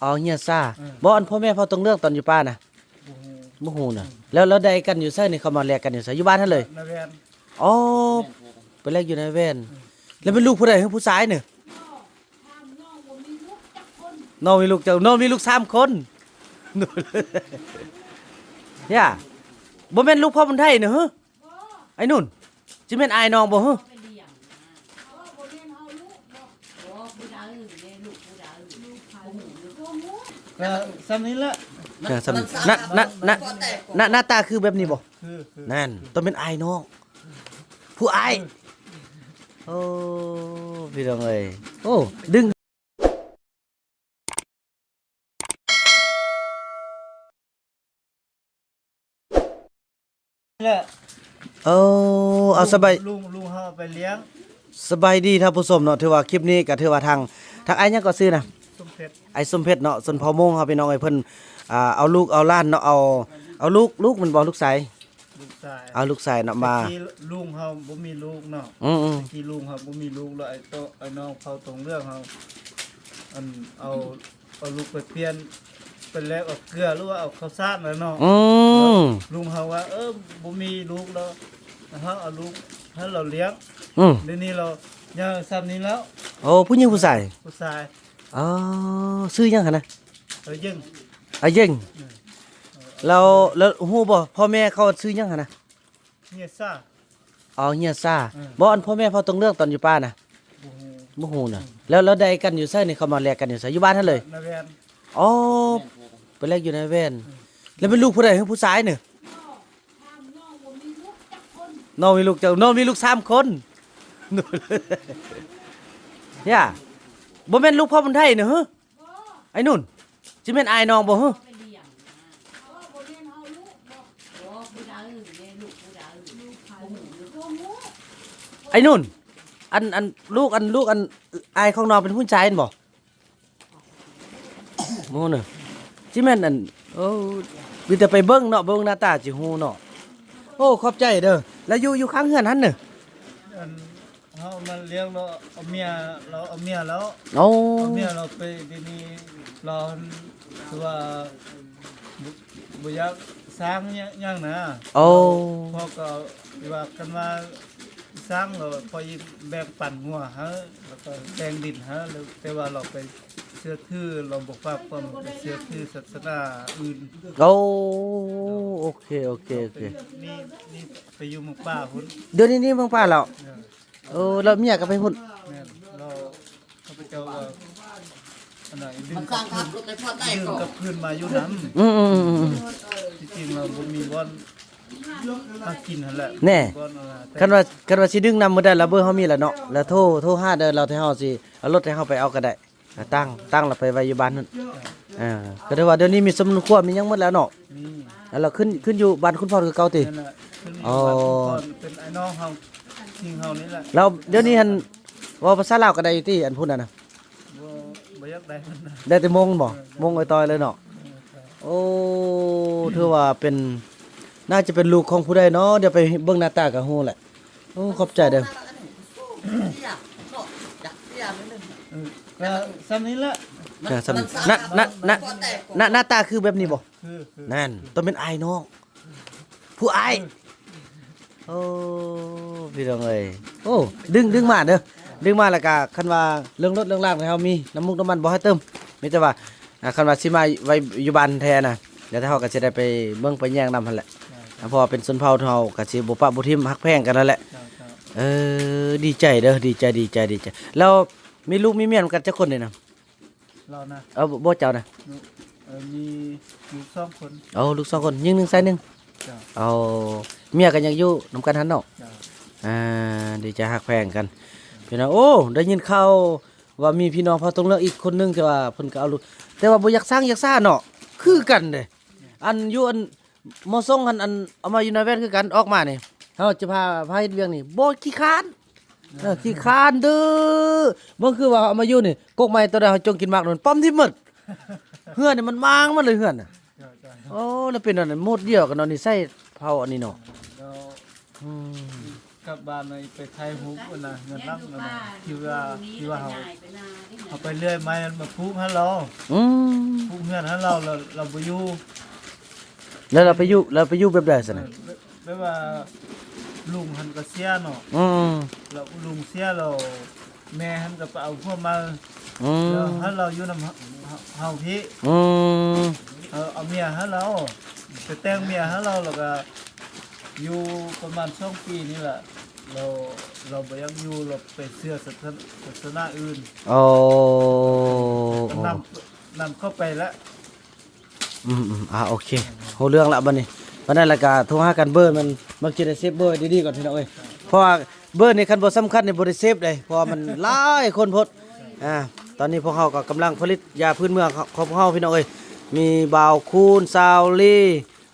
ອໍ ເຮຍຊາ. ເອີ ບໍ່ ອັນພໍ່ແມ່ເຜົ່າຕົງເລື່ອງຕອນຢູ່ປ່ານະ ບໍ່ຮູ້ ບໍ່ຮູ້ນະ. ອືມ ແລ້ວ ແລ້ວໄດ້ກັນຢູ່ໃສນີ້? ເຂົາມາແລກກັນຢູ່ໃສ? ຢູ່ບ້ານຫັ້ນເລີຍ? ນາແວ່ນ. ອໍ ອືມ ໄປແລກຢູ່ນາແວ່ນ. ອືມ ແລ້ວເປັນລູກຜູ້ໃດ? ຜູ້ຊາຍນີ້? ນ້ອງມີລູກຈັກຄົນ? ນ້ອງມີລູກຈັກ ນ້ອງມີລູກສາມຄົນ. ຢ່າ ບໍ່ແມ່ນລູກພໍ່ບຸນໄທນະ? ອ້າຍນຸ່ນ ຊິແມ່ນອ້າຍນ້ອງບໍ່? ກໍສ່ຳນີ້ແຫຼະ. ເອີ ສ່ຳນີ້ ໜ້າ ໜ້າ ໜ້າ ໜ້າ ໜ້າຕາຄືແບບນີ້ບໍ່? ຄື ຄື ນັ້ນ ຕ້ອງແມ່ນອ້າຍນ້ອງ ຜູ້ອ້າຍ. ໂອ້ ພີ່ນ້ອງເອີຍ ໂອ້ ດຶງ ແຫຼະ. ໂອ້ ເອົາ ສະບາຍ ລຸງ ລຸງເຮົາເອົາໄປລ້ຽງ. ສະບາຍດີທ່ານຜູ້ຊົມເນາະ ຖືວ່າຄລິບນີ້ກໍຖືວ່າທາງ ທາງອ້າຍຫຍັງກໍຊື່ນະ? ສົມເພັດ. ອ້າຍສົມເພັດເນາະ ຊົນເຜົ່າມົ້ງເຮົາ ພີ່ນ້ອງເອີຍ. ເພິ່ນ ອ່າ ເອົາລູກເອົາຫຼານເນາະ ເອົາ ເອົາລູກ ລູກແມ່ນບໍ່? ລູກຊາຍ ລູກຊາຍ ເອົາລູກຊາຍເນາະມາ. ແຕ່ກີ້ລຸງເຮົາບໍ່ມີລູກເນາະ. ອືມໆ ແຕ່ກີ້ລຸງເຮົາບໍ່ມີລູກ ແລ້ວໄອ້ໂຕ ໄອ້ນ້ອງເຜົ່າຕົງເລື່ອງເຮົາ ອັນ ເອົາ ເອົາລູກໄປປ່ຽນ ໄປແລກເອົາເກືອ ຫຼືວ່າເອົາເຂົ້າສານແຫຼະເນາະ. ອືມ ລຸງເຮົາວ່າ ເອີ ບໍ່ມີລູກແລ້ວ ເຮົາເອົາລູກໃຫ້ລາວລ້ຽງ. ອືມ ດຽວນີ້ລາວໃຫຍ່ສ່ຳນີ້ແລ້ວ. ໂອ້ ຜູ້ຍິງຜູ້ຊາຍ? ຜູ້ຊາຍ. ອໍ ຊື່ຫຍັງຫັ້ນນະ? ເອີ ເຢັງ. ອາ ເຢັງ. ອືມ ແລ້ວ ແລ້ວຮູ້ບໍ່ ພໍ່ແມ່ເຂົາຊື່ຫຍັງຫັ້ນນະ? ເຮຍຊາ. ອໍ ເຮຍຊາ. ເອີ ບໍ່ ອັນພໍ່ແມ່ເຜົ່າຕົງເລື່ອງຕອນຢູ່ປ່ານະ? ບໍ່ຮູ້ ບໍ່ຮູ້ນະ. ອືມ ແລ້ວ ແລ້ວໄດ້ກັນຢູ່ໃສນີ້? ເຂົາມາແລກກັນຢູ່ໃສ? ຢູ່ບ້ານຫັ້ນເລີຍ? ນາແວ່ນ. ອໍ ໄປແລກຢູ່ນາແວ່ນ. ອືມ ແລ້ວເປັນລູກຜູ້ໃດ? ຜູ້ຊາຍນີ້? ນ້ອງມີລູກຈັກ ນ້ອງມີລູກສາມຄົນ. ຢ່າ ບໍ່ແມ່ນລູກພໍ່ບຸນໄທນະ? ອ້າຍນຸ່ນ ຊິແມ່ນອ້າຍນ້ອງບໍ່? ອ້າຍນຸ່ນ ອັນ ອັນ ລູກ ອັນ ລູກ ອັນ ອ້າຍຂອງນ້ອງເປັນຜູ້ຊາຍແມ່ນບໍ່? ບໍ່ຮູ້ເນາະ ຊິແມ່ນອັນ ໂອ້ ມີແຕ່ໄປເບິ່ງເນາະ ເບິ່ງໜ້າຕາຊິຮູ້ເນາະ. ໂອ້ ຂອບໃຈເດີ. ແລ້ວຢູ່ ຢູ່ຂ້າງເຮືອນຫັ້ນເນາະ? ອັນ ເຮົາມາລ້ຽງລາວ ເອົາເມຍ ລາວເອົາເມຍແລ້ວ. ໂອ້ ເອົາເມຍລາວໄປ ດຽວນີ້ລາວຄືວ່າ ບໍ່ ບໍ່ຢາກສ້າງຫຍັງນະ. ໂອ້ ພໍ່ກໍວ່າ ຄັນວ່າສ້າງແລ້ວ ພໍ່ອີກແບ່ງປັນຫົວໃຫ້ ແລ້ວກໍແບ່ງດິນໃຫ້ ແຕ່ວ່າລາວໄປເຊື່ອຖື ລາວບໍ່ຝາກຄວາມ ໄປເຊື່ອຖືສາສະໜາອື່ນ. ໂອ້ ໂອເຄ ໂອເຄ ໂອເຄ. ນີ້ ນີ້ໄປຢູ່ເມືອງປ່າພຸ້ນ. ດຽວນີ້ ນີ້ເມືອງປ່າແລ້ວ? ເອີ ໂອ້ ແລ້ວເມຍກໍໄປພຸ້ນ? ແມ່ນ ແລ້ວຂ້າພະເຈົ້າວ່າ ອັນໃດ ດຶງກັບຄືນ ດຶງກັບຄືນມາຢູ່ນຳ. ອືມໆໆໆ. ທີ່ຈິງລາວບໍ່ມີບ່ອນຫາກິນຫັ້ນແຫຼະ. ແນ່ ບໍ່ມີບ່ອນ ອັນນັ້ນ ຄັນວ່າ ຄັນວ່າຊິດຶງນຳມື້ໃດລະ ເບີເຮົາມີແລ້ວເນາະ ລະໂທ ໂທຫາເດີ ລະທີ່ເຮົາຊິເອົາລົດໃຫ້ເຮົາໄປເອົາກໍໄດ້. ຕັ້ງ ຕັ້ງລະໄປໄວ້ຢູ່ບ້ານນັ້ນ. ເອີ ກໍຖືວ່າດຽວນີ້ມີສຳນວນຄົວ ມີຫຍັງໝົດແລ້ວເນາະ. ມີ ແລ້ວຂຶ້ນ ຂຶ້ນຢູ່ບ້ານຄຸນພອນຄືເກົ່າຕິ? ແມ່ນແຫຼະ ຂຶ້ນຢູ່ ອໍ ບ້ານຄຸນພອນ ເປັນອ້າຍນ້ອງເຮົາ ຍິງເຮົານີ້ແຫຼະ. ແລ້ວດຽວນີ້ຫັ້ນ ເວົ້າພາສາລາວກໍໄດ້ຢູ່ຕິ ອັນພຸ້ນຫັ້ນນະ? ບໍ່ ບໍ່ຢາກໄດ້ ໄດ້ແຕ່ມົ້ງບໍ? ເອີ ມົ້ງອ້ອຍຕ້ອຍເລີຍເນາະ. ເອີ ໂອ້ ຖືວ່າເປັນ ໜ້າຈະເປັນລູກຂອງຜູ້ໃດເນາະ? ດຽວໄປເບິ່ງໜ້າຕາກໍຮູ້ແຫຼະ. ໂອ້ ຂອບໃຈເດີ. ເອີ ກໍສ່ຳນີ້ແຫຼະ. ກໍສ່ຳນີ້ ໜ້າ ໜ້າ ໜ້າ ໜ້າ ໜ້າຕາຄືແບບນີ້ບໍ່? ຄື ຄື ນັ້ນ ຕ້ອງແມ່ນອ້າຍນ້ອງ ຜູ້ອ້າຍ. ໂອ້ ພີ່ນ້ອງເອີຍ ໂອ້ ດຶງ ດຶງມາເດີ ດຶງມາ ແລ້ວກະຄັນວ່າເລື່ອງລົດເລື່ອງລາງເຮົາມີ ນ້ຳມູກນ້ຳມັນບໍ່ໃຫ້ເຕີມ ມີແຕ່ວ່າ ອ່າ ຄັນວ່າຊິມາໄວ້ຢູ່ບ້ານແທ້ນະ ແລ້ວເຮົາກໍຊິໄດ້ໄປເບິ່ງໄປແຍງນຳຫັ້ນແຫຼະ. ເຈົ້າ ເຈົ້າ ເພາະວ່າເປັນຊົນເຜົ່າ ເຮົາກໍຊິບໍ່ປະບໍ່ຖິ້ມ ຮັກແພງກັນນັ້ນແຫຼະ. ເຈົ້າ ເຈົ້າ ເອີ ດີໃຈເດີ ດີໃຈ ດີໃຈ ດີໃຈ. ແລ້ວມີລູກມີເມຍນຳກັນຈັກຄົນນີ້ນະ? ລາວນະ? ເອີ ບໍ່ ເຈົ້ານະ? ເອີ ມີລູກສອງຄົນ. ໂອ້ ລູກສອງຄົນ ຍິງໜຶ່ງ ຊາຍໜຶ່ງ. ເຈົ້າ ເອົາ ເມຍກໍຍັງຢູ່ນຳກັນຫັ້ນເນາະ. ເຈົ້າ ອ່າ ດີໃຈ ຮັກແພງກັນ ພີ່ນ້ອງ. ໂອ້ ໄດ້ຍິນຂ່າວ ວ່າມີພີ່ນ້ອງເຜົ່າຕົງເລືອກອີກຄົນໜຶ່ງ ທີ່ວ່າເພິ່ນກໍເອົາລູກ ແຕ່ວ່າບໍ່ຢາກສ້າງຢາກສ້າເນາະ ຄືກັນເດ້. ອັນຢູ່ອັນໝໍສົ່ງຫັ້ນ ອັນເອົາມາຢູ່ນາແວ່ນຄືກັນ ອອກມານີ້ ເຮົາຈະພາ ພາເຮັດວຽກນີ້ ບໍ່ ຂີ້ຄ້ານ ເອີ ຂີ້ຄ້ານດື້. ເບິ່ງຄືວ່າເຮົາເອົາມາຢູ່ນີ້ ກົກໄມ້ໂຕໃດເຮົາຈົ່ງກິນໝາກນັ້ນ ປ້ຳຖິ້ມໝົດ ເຮືອນນີ້ມັນມ້າງໝົດເລີຍເຮືອນນະ. ໂອ້ ແລ້ວເປັນອັນນັ້ນ ໝົດດຽວກັນເນາະ ນິໄສເຜົ່າອັນນີ້ເນາະ. ອືມ ກັບບ້ານໄປຖ່າຍຮູບອັນນະ ເຮືອນຫຼັງນັ້ນນະ ທີ່ວ່າ ທີ່ວ່າເຮົາ ເຮົາໄປເລື່ອຍໄມ້ມາປູກຫັ້ນເນາະ. ອືມ ເຮືອນຫັ້ນລາວ ລາວ ລາວບໍ່ຢູ່. ແລ້ວລາວໄປຢູ່ ລາວໄປຢູ່ແບບໃດຊັ້ນນະ? ເອີ ແບບ ແບບວ່າລຸງຫັ້ນກໍເສຍເນາະ. ອືມ ແລ້ວລຸງເສຍແລ້ວ ແມ່ຫັ້ນກໍໄປເອົາຜົວໃໝ່. ອືມ ແລ້ວຫັ້ນລາວຢູ່ນຳເຮົາ ເຮົາ ເຮົາພີ້. ອືມ ເອີ ເອົາເມຍຫັ້ນລາວ ໄປແຕ່ງເມຍຫັ້ນລາວ ແລ້ວກໍຢູ່ປະມານສອງປີນີ້ແຫຼະ. ລາວ ລາວບໍ່ຢາກຢູ່ ລາວໄປເຊື່ອສາສະ ສາສະໜາອື່ນ. ໂອ້ ນຳ ນຳເຂົ້າໄປລະ. ອືມໆ ອ່າ ໂອເຄ ຮູ້ເລື່ອງລະບັດນີ້. ບັດນັ້ນລະກະໂທຫາກັນ ເບີມັນ ມັນຊິໄດ້ເຊບເບີໄວ້ດີໆກ່ອນ ພີ່ນ້ອງເອີຍ. ເພາະວ່າເບີນີ້ຄັນບໍ່ສຳຄັນນີ້ບໍ່ໄດ້ເຊບເດ້ ເພາະວ່າມັນຫຼາຍຄົນໂພດ. ອ່າ ຕອນນີ້ພວກເຮົາກໍກຳລັງຜະລິດຢາພື້ນເມືອງຂອງພວກເຮົາ ພີ່ນ້ອງເອີຍ. ມີບ່າວຄູນ ຊາວລີ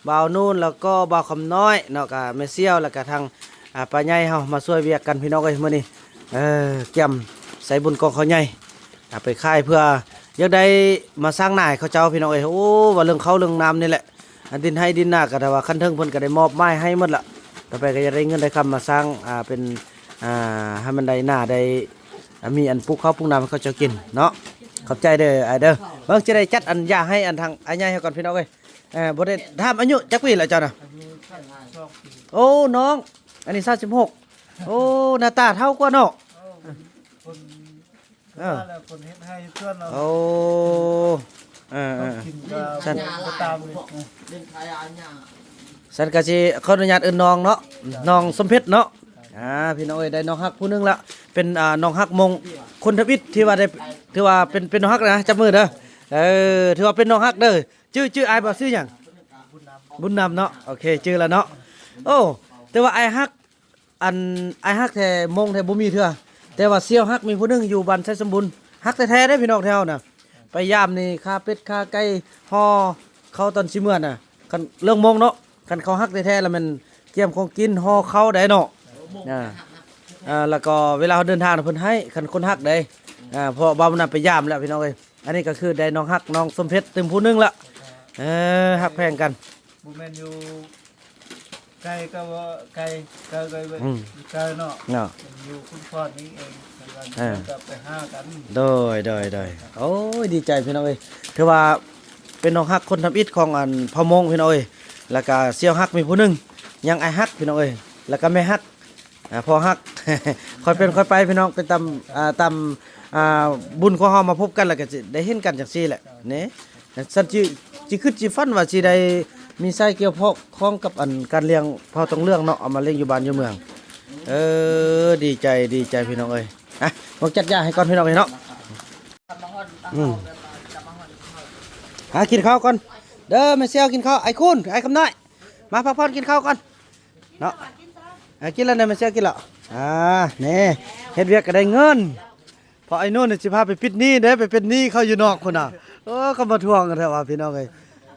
ບ່າວນູນ ແລ້ວກໍບ່າວຄຳນ້ອຍເນາະ ກະແມ່ສ່ຽວ ແລ້ວກະທາງ ອ່າ ປ້າໃຫຍ່ເຮົາມາຊ່ວຍວຽກກັນ ພີ່ນ້ອງເອີຍ. ມື້ນີ້ ເອີ ກຽມໃສ່ບຸນກອງເຂົ້າໃຫຍ່ ເອົາໄປຂາຍ ເພື່ອຢາກໄດ້ມາສ້າງນາໃຫ້ເຂົາເຈົ້າ ພີ່ນ້ອງເອີຍ. ໂອ້ ວ່າເລື່ອງເຂົ້າເລື່ອງນ້ຳນີ້ແຫຼະ ອັນດິນໄຮ່ດິນນາກໍ ແຕ່ວ່າຄັນເທິງເພິ່ນກໍໄດ້ມອບໝາຍໃຫ້ໝົດລະ. ຕໍ່ໄປກໍຢາກໄດ້ເງິນໄດ້ຄຳມາສ້າງ ອ່າ ເປັນ ອ່າ ໃຫ້ມັນໄດ້ໜ້າໄດ້ ອ່າ ມີອັນປູກເຂົ້າປູກນ້ຳໃຫ້ເຂົາເຈົ້າກິນເນາະ. ຂອບໃຈເດີອ້າຍເດີ. ເບິ່ງ ຊິໄດ້ຈັດອັນຢາໃຫ້ອັນທາງອ້າຍໃຫຍ່ເຮົາກ່ອນ ພີ່ນ້ອງເອີຍ. ເອີ ບໍ່ໄດ້ຖາມອາຍຸຈັກປີລະເຈົ້ານະ? ໂອ້ ນ້ອງ ອັນນີ້ຊາວສິບຫົກ. ໂອ້ ໜ້າຕາເຖົ້າກວ່າເນາະ. ເອີ ເອີ ຄົນເຮັດໄຮ່ເຮັດສວນເນາະ. ໂອ້ ເອີໆ ຊັ້ນ ຕາມນີ້ ຊັ້ນກະຊິຂໍອະນຸຍາດເອີ້ນນ້ອງເນາະ ນ້ອງສົມເພັດເນາະ. ອ່າ ພີ່ນ້ອງເອີຍ ໄດ້ນ້ອງຮັກຜູ້ໜຶ່ງລະ ເປັນ ອ່າ ນ້ອງຮັກມົ້ງຄົນທຳອິດ ທີ່ວ່າໄດ້ ຖືວ່າເປັນ ເປັນນ້ອງຮັກນະ ຈັບມືເດີ. ເອີ ຖືວ່າເປັນນ້ອງຮັກເດີ. ຊື່ ຊື່ອ້າຍບໍ່? ຊື່ຫຍັງ? ບຸນນຳເນາະ. ໂອເຄ ຈື່ລະເນາະ. ໂອ້ ແຕ່ວ່າອ້າຍຮັກ ອັນອ້າຍຮັກແທ້ມົ້ງແທ້ບໍ່ມີເທື່ອ ແຕ່ວ່າສ່ຽວຮັກມີຜູ້ໜຶ່ງຢູ່ບ້ານໄຊສົມບູນ ຮັກແທ້ໆເດ້ພີ່ນ້ອງແຖວນະ. ໄປຢາມນີ້ຂ້າເປັດຂ້າໄກ່ຫໍ່ເຂົ້າຕອນຊິເມືອນະ. ຄັນເລື່ອງມົ້ງເນາະ ຄັນເຂົາຮັກແທ້ໆລະແມ່ນກຽມຂອງກິນຫໍ່ເຂົ້າໄດ້ເນາະ. ອ່າ ແລ້ວກໍເວລາເຮົາເດີນທາງເພິ່ນໃຫ້ ຄັນຄົນຮັກເດ້. ອ່າ ເພາະວ່າມື້ນັ້ນໄປຢາມແລ້ວພີ່ນ້ອງເອີຍ. ອັນນີ້ກໍຄືໄດ້ນ້ອງຮັກນ້ອງສົມເພັດຕື່ມຜູ້ໜຶ່ງລະ. ເອີ ຮັກແພງກັນ ບໍ່ແມ່ນຢູ່ໄກກໍບໍ່ໄກ ໄກກໍບໍ່ ອືມ ໄກເນາະ ເນາະ ຢູ່ຄຸນພອນນີ້ເອງ. ເອີ ກໍໄປຫາກັນ. ໂດຍ ໂດຍ ໂດຍ. ໂອ້ຍ ດີໃຈພີ່ນ້ອງເອີຍ ຖືວ່າເປັນນ້ອງຮັກຄົນທຳອິດຂອງອັນພໍ່ມົ້ງພີ່ນ້ອງເອີຍ. ແລ້ວກໍສ່ຽວຮັກມີຜູ້ໜຶ່ງ ຍັງອ້າຍຮັກພີ່ນ້ອງເອີຍ ແລ້ວກໍແມ່ຮັກ ອ່າ ພໍ່ຮັກ ຄ່ອຍເປັນຄ່ອຍໄປພີ່ນ້ອງ ໄປຕາມ ອ່າ ຕາມ ອ່າ ບຸນຂອງເຮົາມາພົບກັນ ແລ້ວກໍຊິໄດ້ເຫັນກັນຈັ່ງຊີ້ແຫຼະເນ. ຊັ້ນຊິ ຊິຄິດຊິຝັນວ່າຊິໄດ້ມີສາຍກ່ຽວຂ້ອງກັບອັນການລ້ຽງເຜົ່າຕົງເຫຼືອງເນາະ ເອົາມາລ້ຽງຢູ່ບ້ານຢູ່ເມືອງ. ເອີ ດີໃຈ ດີໃຈພີ່ນ້ອງເອີຍ. ອ່ະ ມາຈັດຢາໃຫ້ກ່ອນພີ່ນ້ອງເອີຍເນາະ. ອືມ ຫາກິນເຂົ້າກ່ອນເດີແມ່ສ່ຽວ ກິນເຂົ້າ. ໄອ້ຄູນ ໄອ້ຄຳນ້ອຍ ມາພັກຜ່ອນ ກິນເຂົ້າກ່ອນເນາະ. ອ່າ ກິນແລ້ວນະແມ່ສ່ຽວ ກິນແລ້ວ. ອ່າ ນີ້ ເຮັດວຽກກໍໄດ້ເງິນ ເພາະໄອ້ນູນຊິພາໄປປິດໜີ້ເດ້ ໄປເປັນໜີ້ເຂົາຢູ່ນອກພຸ້ນນະ. ໂອ້ ເຂົາມາທວງກັນແທ້ວ່າພີ່ນ້ອງເອີຍ.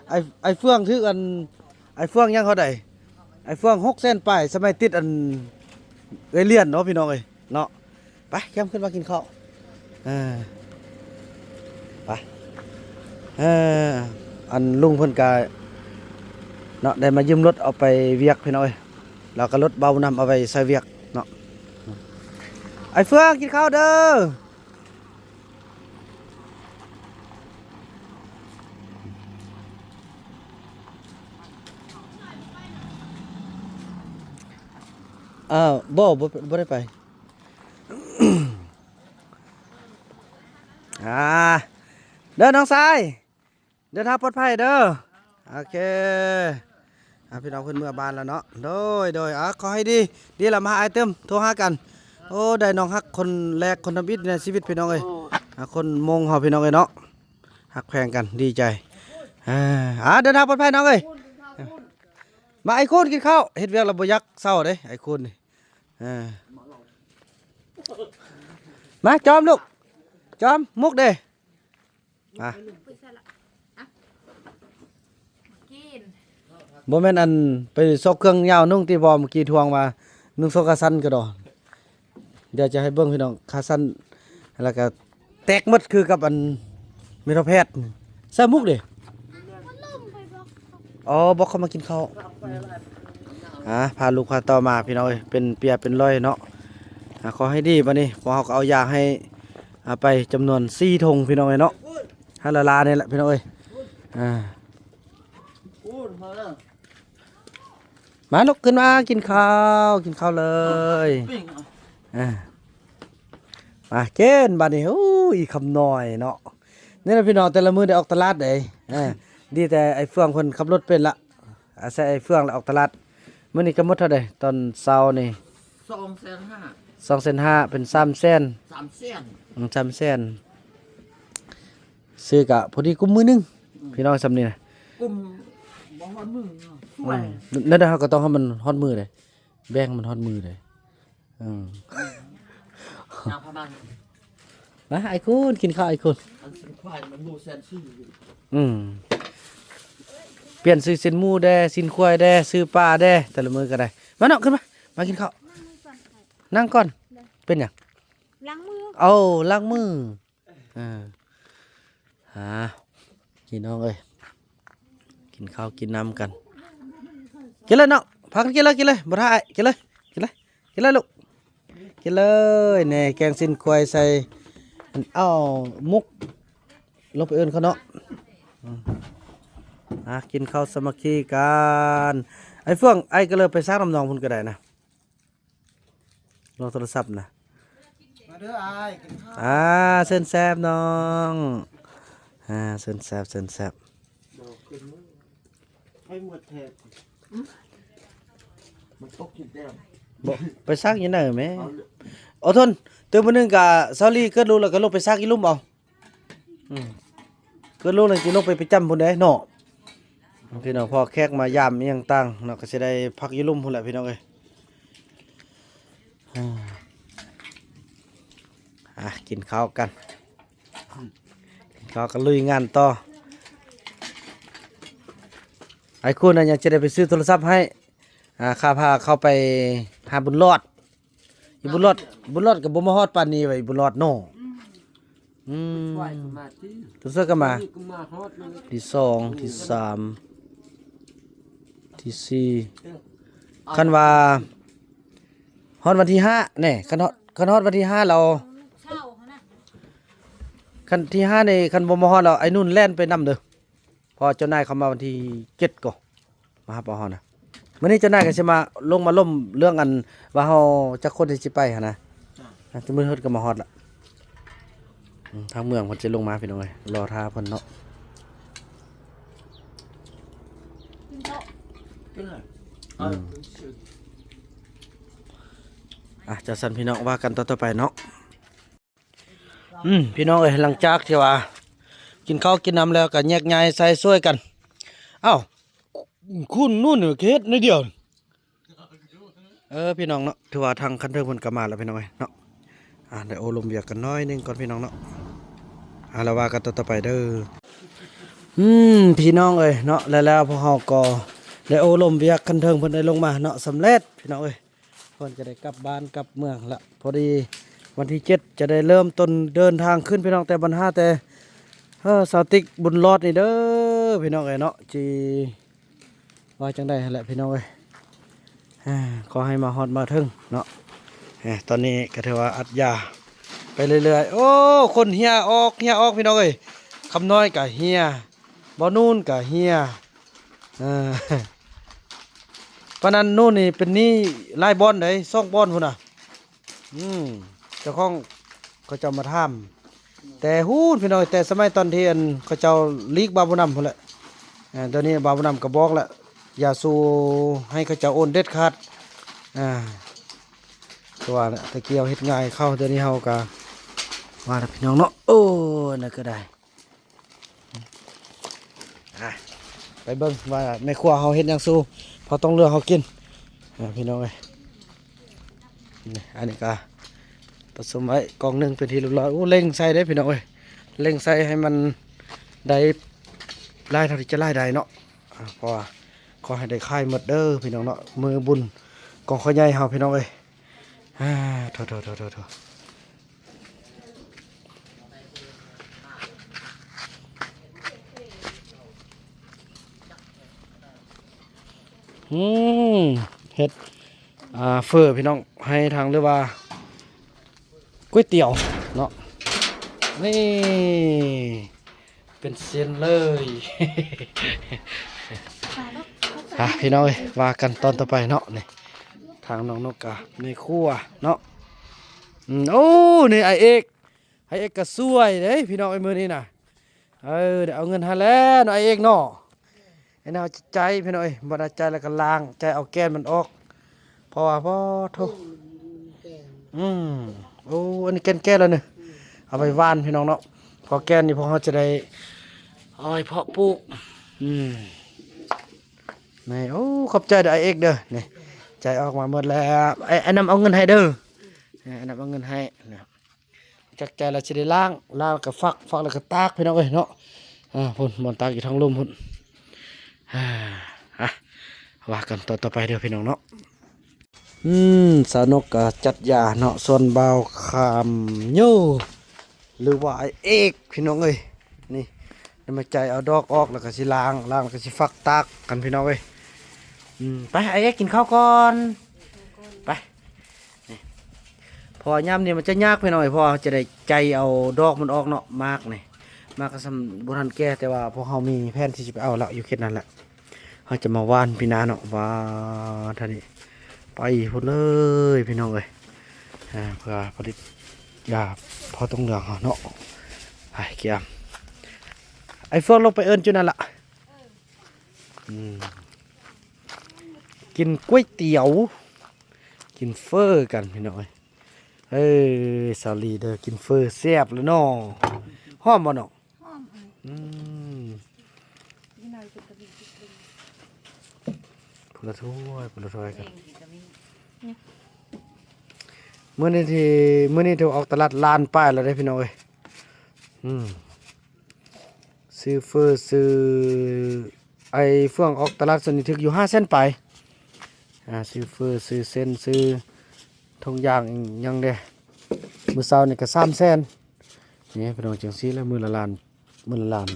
ໄອ້ ໄອ້ເຟືອງຖືກອັນ ໄອ້ເຟືອງຍັງເທົ່າໃດ? ໄອ້ເຟືອງຫົກແສນປາຍ ສະໄໝຕິດອັນເອື້ອຍລຽນເນາະ ພີ່ນ້ອງເອີຍເນາະ. ໄປ ແຄມຂຶ້ນມາກິນເຂົ້າ. ເອີ ໄປ ເອີ ອັນລຸງເພິ່ນກະເນາະ ໄດ້ມາຢືມລົດເອົາໄປວຽກ ພີ່ນ້ອງເອີຍ. ແລ້ວກໍລົດເບົານຳເອົາໄປໃສ່ວຽກເນາະ. ໄອ້ເຟືອງ ກິນເຂົ້າເດີ. ອ້າວ ບໍ່ ບໍ່ ບໍ່ໄດ້ໄປ. ອ່າ ເດີນ້ອງຊາຍ ເດີນທາງປອດໄພເດີ. ໂອເຄ ອ່າ ພີ່ນ້ອງເພິ່ນເມືອບ້ານແລ້ວເນາະ. ໂດຍ ໂດຍ ອ່າ ຂໍໃຫ້ດີ ດີລະມາຫາອ້າຍຕື່ມ ໂທຫາກັນ. ໂອ້ ໄດ້ນ້ອງຮັກຄົນແລກ ຄົນທຳອິດໃນຊີວິດ ພີ່ນ້ອງເອີຍ. ອ່າ ຄົນມົ້ງເຮົາ ພີ່ນ້ອງເອີຍເນາະ ຮັກແພງກັນ ດີໃຈ. ອ່າ ອ່າ ເດີນທາງປອດໄພນ້ອງເອີຍ. ມາໄອ້ຄູນ ກິນເຂົ້າ ເຮັດວຽກແລ້ວບໍ່ຢາກເຊົາເດ້ ໄອ້ຄູນນີ້. ອ່າ ມາຈອມລູກ ຈອມ ມຸກເດ້. ອ່ະ ບໍ່ແມ່ນອັນໄປຊອກເຄື່ອງຍາວນຸ່ງຕິ ບໍ່ ເມື່ອກີ້ທວງວ່ານຸ່ງຊອກຂາສັ້ນກະດອ. ດຽວຈະໃຫ້ເບິ່ງພີ່ນ້ອງ ຂາສັ້ນ ແລ້ວກະແຕກໝົດຄືກັບອັນເມໂທແພດ. ໃສ່ໝວກເດ້. ອໍ ບອກເຂົາມາກິນເຂົ້າ. ອ່າ ພາລູກພາເຕົ້າມາພີ່ນ້ອງເອີຍ ເປັນເປຍເປັນລອຍເນາະ. ອ່າ ຂໍໃຫ້ດີ ບັດນີ້ພວກເຮົາກໍເອົາຢາໃຫ້ ອ່າ ໄປຈຳນວນສີ່ຖົງພີ່ນ້ອງເອີຍເນາະ. ໃຫ້ລາໆນີ້ແຫຼະພີ່ນ້ອງເອີຍ. ອ່າ ໂອ້ ມາແລ້ວ ມາລຸກຂຶ້ນມາກິນເຂົ້າ ກິນເຂົ້າເລີຍ ປີ້ງເອົາ ອ່າ ມາກິນບາດນີ້. ໂອ້ຍ ຄຳນ້ອຍເນາະ ນີ້ລະພີ່ນ້ອງ ແຕ່ລະມື້ໄດ້ອອກຕະຫຼາດເດ້. ເອີ ດີແຕ່ໄອ້ເຟືອງເພິ່ນຂັບລົດເປັນລະ ອາໄສໄອ້ເຟືອງລະອອກຕະຫຼາດ. ມື້ນີ້ກະໝົດເທົ່າໃດ? ຕອນເຊົ້ານີ້ ສອງແສນຫ້າ ສອງແສນຫ້າ ເປັນສາມແສນ ສາມແສນ ອືມ ສາມແສນ. ຊື້ກະພໍດີກຸ້ມມື້ໜຶ່ງ ອືມ ພີ່ນ້ອງ ຊ່ຳນີ້ນະ ກຸ້ມບໍ່ຮອດມື້ເນາະ ຊ່ວຍ ອືມ ນັ້ນເຮົາກະຕ້ອງໃຫ້ມັນຮອດມື້ເດ້ ແບ່ງມັນຮອດມື້ເດ້. ອືມ ມາ ອ້າຍຄູນ ກິນເຂົ້າ ອ້າຍຄູນ. ອັນຊີ້ນຄວາຍມັນໂລແສນສີ່. ອືມ ປ່ຽນຊື້ຊີ້ນໝູແດ່ ຊີ້ນຄວາຍແດ່ ຊື້ປາແດ່ ແຕ່ລະມື້ກະໄດ້. ມາເນາະ ຂຶ້ນມາ ມາກິນເຂົ້າ ນັ່ງກ່ອນ ເປັນຫຍັງ? ລ້າງມື ເອົາ ລ້າງມື. ອ່າ ອ່າ ພີ່ນ້ອງເອີຍ ກິນເຂົ້າກິນນ້ຳກັນ ກິນເລີຍເນາະ ພາກັນກິນເລີຍ ກິນເລີຍ ບໍ່ຖ້າອ້າຍ ກິນເລີຍ ກິນເລີຍ ກິນເລີຍລູກ ກິນເລີຍ. ແນ່ ແກງຊີ້ນຄວາຍໃສ່ ເອົາ ໝົກ ລົງໄປເອີ້ນເຂົາເນາະ. ອືມ ອ່າ ກິນເຂົ້າສາມັກຄີກັນ. ໄອ້ເຟືອງ ອ້າຍກະເລີຍໄປຊັກນ້ຳໜອງພຸ້ນກະໄດ້ນະ. ລອງໂທລະສັບນະ ມາເດີອ້າຍ ກິນເຂົ້າ. ອ່າ ເຊີນແຊບນ້ອງ ອ່າ ເຊີນແຊບ ເຊີນແຊບ. ບໍ່ຂຶ້ນ ໄປໝົດແທ້ ມັນຕົກກິນແຕ້ມ ບໍ່ ໄປຊັກຢູ່ໃນແມ່. ເອົາ ອົດທົນ ຕື່ມມື້ໜຶ່ງກະ ຊາວລີເກີດລູກແລ້ວກະລົງໄປຊັກຢູ່ລຸ່ມເອົາ. ອືມ ເກີດລູກແລ້ວຊິລົງໄປປະຈຳພຸ້ນເດ້ເນາະ ພີ່ນ້ອງ. ພໍແຂກມາຢາມອີ່ຫຍັງຕ່າງເນາະ ກະຊິໄດ້ພັກຢູ່ລຸ່ມພຸ້ນແຫຼະ ພີ່ນ້ອງເອີຍ. ອ່າ ອ່າ ກິນເຂົ້າກັນ ກິນເຂົ້າກະລຸຍງານຕໍ່. ອ້າຍຄູນນະ ຍັງຈະໄດ້ໄປຊື້ໂທລະສັບໃຫ້ ອ່າ ຂ້າພາເຂົ້າໄປຫາບຸນຫຼອດ. ອີບຸນຫຼອດ ບຸນຫຼອດກະບໍ່ມາຮອດປານນີ້ວ່າ ອີບຸນຫຼອດເນາະ. ອືມ ອືມ ຕົວຊ່ວຍກະມາ ຕົວຊ່ວຍກະມາ ນີ້ກະມາຮອດ ທີສອງ ທີສາມ ທີສີ່. ຄັນວ່າຮອດວັນທີຫ້າແນ່ ຄັນຮອດ ຄັນຮອດວັນທີຫ້າແລ້ວ ຄັນທີຫ້ານີ້ ຄັນບໍ່ມາຮອດແລ້ວ ໄອ້ນຸ່ນແລ່ນໄປນຳເດີ. ເພາະເຈົ້ານາຍເຂົາມາວັນທີເຈັດກໍມາຮັບເອົາເຮົານະ. ມື້ນີ້ເຈົ້ານາຍກະຊິມາລົງມາລົມເລື່ອງອັນວ່າເຮົາຈັກຄົນທີ່ຊິໄປຫັ້ນນະ. ອ່າ ມື້ເພິ່ນກະມາຮອດລະ. ອືມ ທາງເມືອງເພິ່ນຊິລົງມາ ພີ່ນ້ອງເອີຍ ລໍຖ້າເພິ່ນເນາະ. ກິນເຂົ້າ ກິນເລີຍ. ອືມ ອ່າ ຈັ່ງຊັ້ນ ພີ່ນ້ອງ ວ່າກັນຕອນຕໍ່ໄປເນາະ. ອືມ ພີ່ນ້ອງເອີຍ ຫຼັງຈາກທີ່ວ່າກິນເຂົ້າກິນນ້ຳແລ້ວກະແຍກຍ້າຍໃຊ້ຊ່ວຍກັນ. ອ້າວ ຄູນນູ່ນເຮັດໜ້ອຍດຽວ. ເອີ ພີ່ນ້ອງເນາະ ຖືວ່າທາງຄັນເທິງເພິ່ນກະມາແລ້ວ ພີ່ນ້ອງເອີຍເນາະ. ອ່າ ໄດ້ໂອ້ລົມວຽກກັນໜ້ອຍໜຶ່ງກ່ອນ ພີ່ນ້ອງເນາະ. ອ່າ ແລ້ວວ່າກັນຕໍ່ໄປເດີ. ອືມ ພີ່ນ້ອງເອີຍເນາະ ແລ້ວ ແລ້ວພວກເຮົາກໍໄດ້ໂອ້ລົມວຽກ ຄັນເທິງເພິ່ນໄດ້ລົງມາເນາະ ສຳເລັດ ພີ່ນ້ອງເອີຍ. ເພິ່ນຈະໄດ້ກັບບ້ານກັບເມືອງລະ ພໍດີວັນທີເຈັດຈະໄດ້ເລີ່ມຕົ້ນເດີນທາງຂຶ້ນ ພີ່ນ້ອງ. ແຕ່ບັນຫາແຕ່ ເອີ ສາວຕິກ ບຸນຫຼອດນີ້ເດີ ພີ່ນ້ອງເອີຍເນາະ ຊິວ່າຈັ່ງໃດຫັ້ນແຫຼະ ພີ່ນ້ອງເອີຍ. ຂໍໃຫ້ມາຮອດມາເຖິງເນາະ. ຕອນນີ້ກະຖືວ່າອັດຢາໄປເລື້ອຍໆ. ໂອ້ ຄົນເຮຍອອກ ເຮຍອອກ ພີ່ນ້ອງເອີຍ. ຄຳນ້ອຍກະເຮຍ ບໍ່ນູນກະເຮຍ. ເອີ ປານນັ້ນນູນນີ້ເປັນໜີ້ຫຼາຍບ່ອນໃດ໋ ສອງບ່ອນພຸ້ນນະ. ອືມ ເຈົ້າຂອງເຂົາເຈົ້າມາຖາມ ແຕ່ພຸ້ນ ພີ່ນ້ອງ ແຕ່ສະໄໝຕອນທີ່ອັນເຂົາເຈົ້າຫຼີກບ່າວບຸນນຳພຸ້ນແຫຼະ. ເອີ ດຽວນີ້ບ່າວບຸນນຳກະບອກລະ ຢ່າສູ່ໃຫ້ເຂົາເຈົ້າໂອນເດັດຂາດ. ອ່າ ຄືວ່າແຫຼະ ແຕ່ກີ້ເຮົາເຮັດງ່າຍເຂົາ ດຽວນີ້ເຮົາກະວ່າລະ ພີ່ນ້ອງເນາະ. ໂອ້ ນັ້ນກະໄດ້. ອ່ະ ໄປເບິ່ງວ່າແມ່ຄົວເຮົາເຮັດຫຍັງສູ່ພໍ່ຕ້ອງເຫຼືອເຮົາກິນ ອ່ະ ພີ່ນ້ອງເອີຍ. ນີ້ ອັນນີ້ກະປະສົມໄວ້ກ່ອງໜຶ່ງເປັນທີ່ຮຽບຮ້ອຍ. ໂອ້ ເລັ່ງໃສ່ເດ້ ພີ່ນ້ອງເອີຍ ເລັ່ງໃສ່ໃຫ້ມັນໄດ້ຫຼາຍເທົ່າທີ່ຈະຫຼາຍໄດ້ເນາະ. ອ່າ ເພາະວ່າຂໍໃຫ້ໄດ້ຂາຍໝົດເດີ ພີ່ນ້ອງເນາະ ມື້ບຸນກອງຂ້າວໃຫຍ່ເຮົາ ພີ່ນ້ອງເອີຍ. ອ່າ ໂຖໆໆໆ ອືມ ເຮັດ ອ່າ ເຝີ ພີ່ນ້ອງ ໃຫ້ທາງ ຫຼືວ່າ ກ໋ວຍຕຽວເນາະ. ນີ້ ປັນເສັ້ນເລີຍ. ອ່ະ ພີ່ນ້ອງເອີຍ ວ່າກັນຕອນຕໍ່ໄປເນາະ. ນີ້ ທາງນ້ອງນົກກະແມ່ຄົວເນາະ. ອືມ ໂອ້ ນີ້ອ້າຍເອກ ອ້າຍເອກກະຊ່ວຍເດ້ພີ່ນ້ອງເອີຍ ມື້ນີ້ນະ. ເອີ ໄດ້ເອົາເງິນໃຫ້ແລ້ວເນາະ ອ້າຍເອກເນາະ. ໃຫ້ເຮົາໃຈພີ່ນ້ອງເອີຍ ບໍ່ໄດ້ໃຈແລ້ວກໍລ້າງ ໃຈເອົາແກ່ນມັນອອກ ເພາະວ່າ ໂອ້ໂທ້ ອືມ ໂອ້ ອັນນີ້ແກ່ນແກ່ແລ້ວນີ້ ເອົາໄປຫວ່ານພີ່ນ້ອງເນາະ. ພໍແກ່ນນີ້ພວກເຮົາຈະໄດ້ເອົາໄປເພາະປູກ. ອືມ ນີ້ ໂອ້ ຂອບໃຈເດີອ້າຍເອກເດີ. ນີ້ ໃຈອອກມາໝົດແລ້ວ ອ້າຍ ອ້າຍນຳເອົາເງິນໃຫ້ເດີ. ອ້າຍນຳເອົາເງິນໃຫ້ນະ. ຈັກໃຈແລ້ວຊິໄດ້ລ້າງ ລ້າງແລ້ວກໍຟັກ ຟັກແລ້ວກໍຕາກພີ່ນ້ອງເອີຍເນາະ. ອ່າ ພຸ້ນ ບ່ອນຕາກຢູ່ທາງລຸ່ມພຸ້ນ. ອ່າ ອ່ະ ວ່າກັນຕອນຕໍ່ໄປເດີພີ່ນ້ອງເນາະ. ອືມ ສາວນົກກໍຈັດຢາເນາະ ສ່ວນບ່າວຄຳໂຍ ຫຼືວ່າອ້າຍເອກພີ່ນ້ອງເອີຍ. ນີ້ ໄດ້ມາໃຈເອົາດອກອອກ ແລ້ວກໍຊິລ້າງ ລ້າງແລ້ວກໍຊິຟັກຕາກກັນພີ່ນ້ອງເອີຍ. ອືມ ໄປ ອ້າຍເອກກິນເຂົ້າກ່ອນ ໄປ. ນີ້ ເພາະວ່າຍາມນີ້ມັນຈະຍາກພີ່ນ້ອງເອີຍ ເພາະວ່າເຮົາຈະໄດ້ໃຈເອົາດອກມັນອອກເນາະ. ໝາກນີ້ ໝາກກໍສ່ຳບໍ່ທັນແກ່ ແຕ່ວ່າພວກເຮົາມີແຜນທີ່ຈະໄປເອົາລະ ຢູ່ເຂດນັ້ນແຫຼະ. ເຮົາຈະມາຫວ່ານປີໜ້າເນາະ ຫວ່ານທາງນີ້ໄປພຸ້ນເລີຍພີ່ນ້ອງເອີຍ. ອ່າ ເພື່ອຜະລິດຢາເພາະຕົງເຫຼືອງເຮົາເນາະ. ໄປ ກຽມ ໄອ້ເຟືອງລົງໄປເອີ້ນຈຸນັ້ນລະ. ອືມ ກິນກ໋ວຍຕຽວ ກິນເຝີກັນພີ່ນ້ອງເອີຍ. ເອີ ສາວລີເດີ ກິນເຝີແຊບແລ້ວເນາະ. ຫອມບໍ່ນ້ອງ? ຫອມ. ອືມ ນີ້ໜ້ອຍເພິ່ນກໍມີ ຜູ້ລະຖ້ວຍ ຜູ້ລະຖ້ວຍກັນ. ມື້ນີ້ທີ່ ມື້ນີ້ຖືກອອກຕະຫຼາດລ້ານປາຍແລ້ວເດ້ພີ່ນ້ອງເອີຍ. ອືມ ຊື້ເຝີ ຊື້ ໄອ້ເຟືອງອອກຕະຫຼາດສ່ວນນີ້ຖືກຢູ່ຫ້າແສນປາຍ. ອ່າ ຊື້ເຝີ ຊື້ເສັ້ນ ຊື້ຖົງຢາງອີ່ຫຍັງເດ້ ມື້ເຊົ້ານີ້ກໍສາມແສນ. ນີ້ພີ່ນ້ອງ ຈັ່ງຊີ້ແຫຼະ ມື້ລະລ້ານ ມື້ລະລ້ານ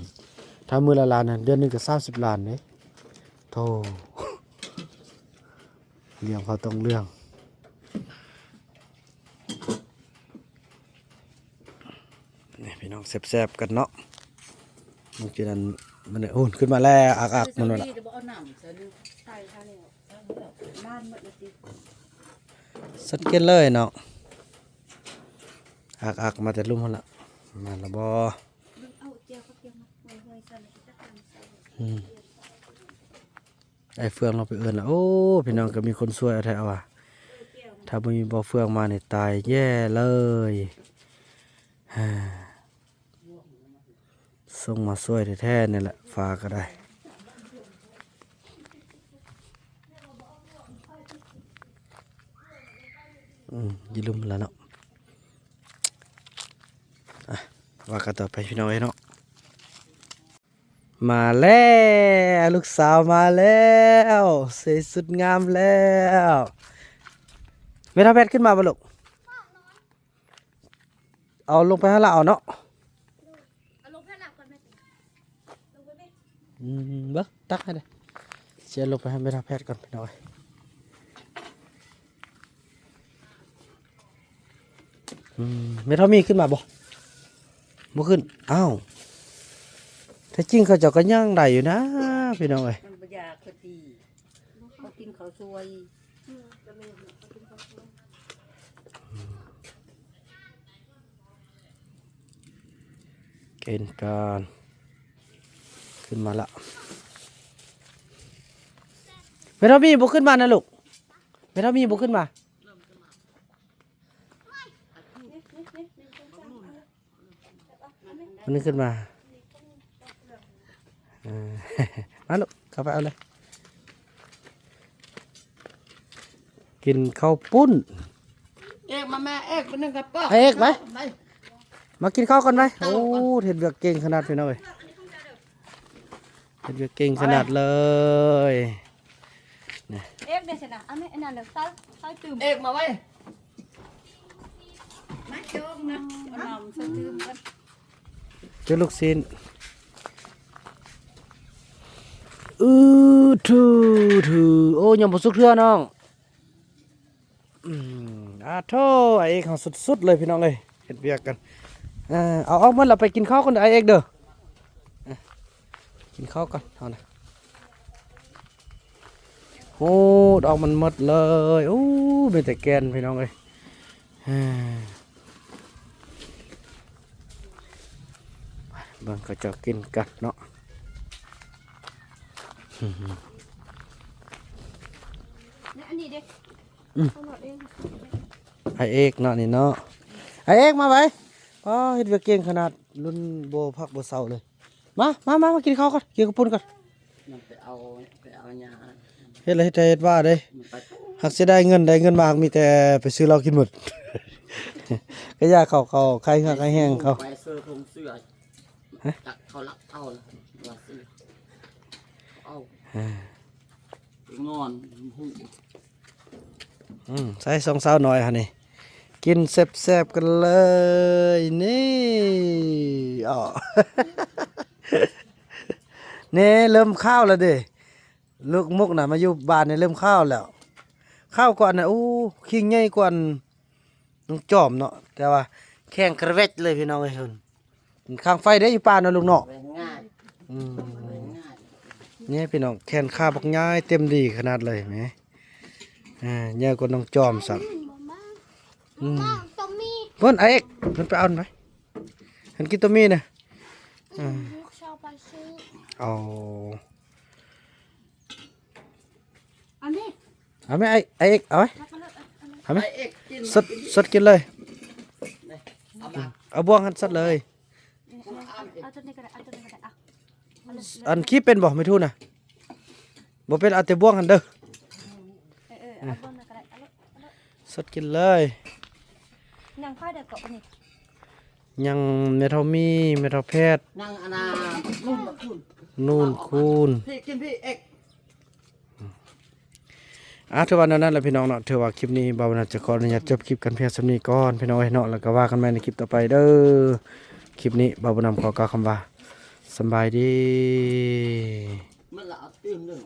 ຖ້າມື້ລະລ້ານນະ ເດືອນໜຶ່ງກໍສາມສິບລ້ານເດ້. ໂທ້ ລ້ຽງເຂົາຕ້ອງເລື່ອງ. ນີ້ພີ່ນ້ອງ ແຊບໆກັນເນາະ. ບາງທີນັ້ນມັນ ໂອ້ ຂຶ້ນມາແລ້ວ ອັກໆ ມັນວ່າ ສັດເກັດເລີຍເນາະ ອັກໆ ມາແຕ່ລຸ່ມຫັ້ນລະ. ມາລະບໍ່? ອືມ. ໄອ້ເຟືອງລາວໄປເອີ້ນລະ. ໂອ້ ພີ່ນ້ອງ ກໍມີຄົນຊ່ວຍເອົາແທ້ວ່າ ຖ້າບໍ່ມີບ່າວເຟືອງມານີ້ຕາຍແຍ່ເລີຍ. ສົ່ງມາຊ່ວຍແທ້ໆນີ້ແຫຼະ ຟ້າກໍໄດ້. ອືມ ຢູ່ລຸ່ມລະເນາະ. ອ່ະ ວ່າກັນຕໍ່ໄປ ພີ່ນ້ອງເອີຍເນາະ. ມາແລ້ວ ລູກສາວມາແລ້ວ ໃສ່ຊຸດງາມແລ້ວ. ແມ່ທ້າວແພດຂຶ້ນມາບໍ່ລູກ? ເອົາລົງໄປຫັ້ນລະເອົາເນາະ. ອືມ ເບິ່ງ ຕັກໃຫ້ເດ້ ຊິເອົາລົງໄປໃຫ້ແມ່ທ້າວແພດກ່ອນ ພີ່ນ້ອງເອີຍ. ອືມ ແມ່ທ້າວມີຂຶ້ນມາບໍ່? ບໍ່ຂຶ້ນ. ອ້າວ ແທ້ຈິງເຂົາເຈົ້າກໍຍ່າງໄດ້ຢູ່ນະ ພີ່ນ້ອງເອີຍ. ມັນບໍ່ຢາກ ເຂົາຕີ ເຂົາກິນເຂົ້າສວຍ. ເກນການ ຂຶ້ນມາລະ. ແມ່ທອມມີບໍ່ຂຶ້ນມານະລູກ? ແມ່ທອມມີບໍ່ຂຶ້ນມາ? ມັນຂຶ້ນມາ. ເອີ ມາລູກ ເຂົ້າໄປເອົາເລີຍ. ກິນເຂົ້າປຸ້ນ. ເອກ ມາແມ່ ເອກ ໄປໜຶ່ງກະປອກ. ເອກ ໄປ ມາກິນເຂົ້າກ່ອນໄປ. ໂອ້ ເຮັດວຽກເກັ່ງຂະໜາດ ພີ່ນ້ອງເອີຍ. ເຮັດວຽກເກັ່ງຂະໜາດເລີຍ. ເອກເດຊະນະ ອັນນີ້ ອັນນັ້ນ ເອີກມາໄວ້. ມາໂຈກນະ ເອົານ້ຳໃສ່ຕື່ມກ່ອນ. ເຈົ້າລູກຊີ້ນ. ອື ຖື ຖື. ໂອ້ ຍັງບໍ່ສຸກເທື່ອນ້ອງ. ອືມ ອາໂທ ອ້າຍເອກເຮົາສຸດໆເລີຍ ພີ່ນ້ອງເອີຍ ເຮັດວຽກກັນ. ເອີ ເອົາອອກໝົດລະ ໄປກິນເຂົ້າກ່ອນເດີ ອ້າຍເອກເດີ. ກິນເຂົ້າກ່ອນເຮົານະ. ໂອ້ ດອກມັນໝົດເລີຍ. ໂອ້ ມີແຕ່ແກ່ນພີ່ນ້ອງເອີຍ. ເບິ່ງເຂົາເຈົ້າກິນກັນເນາະ. ແລະອັນນີ້ເດ້? ອືມ ຂອງເຮົາເອງ. ອ້າຍເອກເນາະນີ້ເນາະ. ອ້າຍເອກມາໄວ. ອໍ ເຮັດວຽກເກັ່ງຂະໜາດ ລຸ້ນບໍ່ພັກບໍ່ເຊົາເລີຍ. ມາ ມາ ມາ ມາກິນເຂົ້າກ່ອນ ກິນເຂົ້າປຸ້ນກ່ອນ. ມັນໄປເອົາ ໄປເອົາຫຍ້າ. ເຮັດລະເຮັດໄຮ່ເຮັດວາເດ້. ມັນໄປ ຫາກຊິໄດ້ເງິນ ໄດ້ເງິນມາຫາກມີແຕ່ໄປຊື້ເຫຼົ້າກິນໝົດ. ກະຢາເຂົາ ເຂົາຂາຍເຫື່ອຂາຍແຮງເຂົາ. ໄປຊື້ຖົງເສື້ອ. ຮະ? ຈັກເຂົາລັກເອົາລະ ວ່າຊື້ເອົາ. ເອີ ງອນຫູ. ອືມ ໃສ່ສອງສາວນ້ອຍຫັ້ນນີ້ ກິນແຊບໆກັນເລີຍນີ້. ອໍ ນີ້ເລີ່ມຄາວແລ້ວເດ້. ລູກມຸກນະ ມາຢູ່ບ້ານນີ້ເລີ່ມຄາວແລ້ວ. ຄາວກວ່າອັນນັ້ນ ໂອ້ ຄີງໃຫຍ່ກວ່າອັນນ້ອງຈອມເນາະ ແຕ່ວ່າແຂງກະແວັດເລີຍພີ່ນ້ອງເອີຍ. ເພິ່ນ ຂ້າງໄຟເດ້ຢູ່ປ່າເນາະລູກເນາະ. ອືມ ນີ້ພີ່ນ້ອງ ແຂນຂາບັກໃຫຍ່ເຕັມດີຂະໜາດເລີຍແໝ. ອ່າ ໃຫຍ່ກວ່ານ້ອງຈອມຊ້ຳ. ອືມ ເພິ່ນ ອ້າຍເອກ ເພິ່ນໄປເອົາໄປ ເພິ່ນກິນໂຕມີນະ. ອືມ ເອົາ ເອົາແມ່ ອ້າຍ ອ້າຍເອກ ເອົາໄວ້ ເອົາແມ່ ສົດ ສົດກິນເລີຍ. ເອົາບ່ວງຫັ້ນສົດເລີຍ. ເອົາໂຕນີ້ກໍໄດ້ ເອົາໂຕນີ້ກໍໄດ້ ເອົາ ອັນຄີບເປັນບໍ່ແມ່ທູນນະ? ບໍ່ເປັນ ເອົາແຕ່ບ່ວງຫັ້ນເດີ. ເອີ ເອີ ເອົາບ່ວງນັ້ນກໍໄດ້ ເອົາໂລດ ເອົາໂລດ ສົດກິນເລີຍ. ຍັງຂ້ອຍເດີເກາະນີ້ ຍັງແມ່ເຖົ້າມີ ແມ່ເຖົ້າແພດ ຍັງອັນນ່າ ນູນ ນູນຄູນ ພີ່ກິນພີ່ເອກ. ອ່າ ຖືວ່າແນວນັ້ນແຫຼະພີ່ນ້ອງເນາະ. ຖືວ່າຄລິບນີ້ບ່າວບຸນນຳຈະຂໍອະນຸຍາດຈົບຄລິບກັນພຽງສ່ຳນີ້ກ່ອນພີ່ນ້ອງເອີຍເນາະ. ແລ້ວກໍວ່າກັນໃໝ່ໃນຄລິບຕໍ່ໄປເດີ. ຄລິບນີ້ບ່າວບຸນນຳຂໍກ່າວຄຳວ່າ ສຳບາຍດີ. ມັນລະເອົາຕື່ມເດີ.